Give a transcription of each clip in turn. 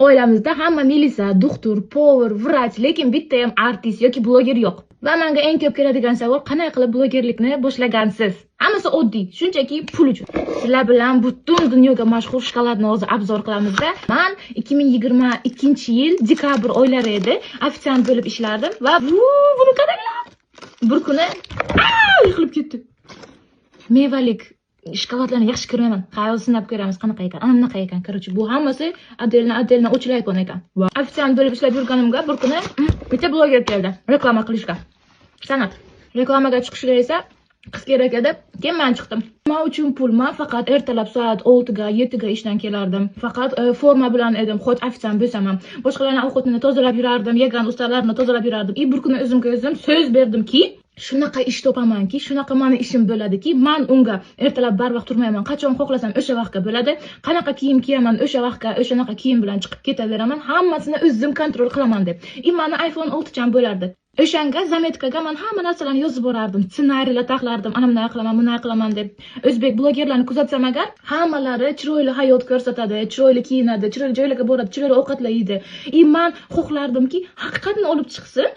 Oilamizda hamma milisa, doktor, повар, vrach, lekin bitta ham artist yoki bloger yo'q. Va menga eng ko'p keladigan savol: qanday qilib blogerlikni boshlagansiz? Hammasi oddiy, shunchaki pul uchun. Sizlar bilan butun dunyoga mashhur shokoladni hozir обзор qilamizda. Man 2022-yil dekabr oylari edi, ofitsiant bo'lib ishlardim va buni qaranglar. Bir kuni yiqilib ketdi. Mevalik shokoladlarni yaxshi ko'raman. Ha, hozir sinab ko'ramiz, qanaqa ekan. Ana bunaqa ekan. Короче, bu hammasi отдельно отдельно ochilayotgan ekan. Va ofitsiant bo'lib ishlab yurganimga bir kuni bitta bloger keldi reklama qilishga. San'at. Reklamaga chiqishga esa qiz kerak edi. Keyin men chiqdim. Nima uchun pul? Men faqat ertalab soat 6 ga, 7 ga ishdan kelardim. Faqat forma bilan edim, хоть ofitsiant bo'lsam ham. Boshqalarning ovqatini tozalab yurardim, yegan ustalarni tozalab yurardim. И bir kuni o'zimga o'zim so'z berdimki, shunaqa ish topamanki, shunaqa mani ishim bo'ladiki, man unga ertalab barvaqt turmayman, qachon xohlasam o'sha vaqtga bo'ladi, qanaqa kiyim kiyaman o'sha vaqtga, o'shanaqa kiyim bilan chiqib ketaveraman, hammasini o'zim контроль qilaman deb. И mani iPhone 6 cham bo'lardi. O'shanga заметка ga man hamma narsalarni yozib borardim, ssenariylar taxlardim, ana bunday qilaman, bunday qilaman deb. O'zbek blogerlarni kuzatsam agar, hammalari chiroyli hayot ko'rsatadi, chiroyli kiyinadi, chiroyli joylarga boradi, chiroyli ovqatlar yeydi. И man xohlardimki, haqiqatni olib chiqsin,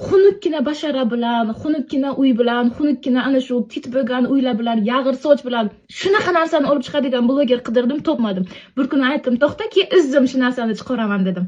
xunukkina bashara bilan, xunukkina uy bilan, xunukkina ana shu tit bo'lgan uylar bilan, yag'ir soch bilan shunaqa narsani olib chiqadigan bloger qidirdim, topmadim. Bir kuni aytdim, to'xtaki, o'zim shu narsani chiqaraman dedim.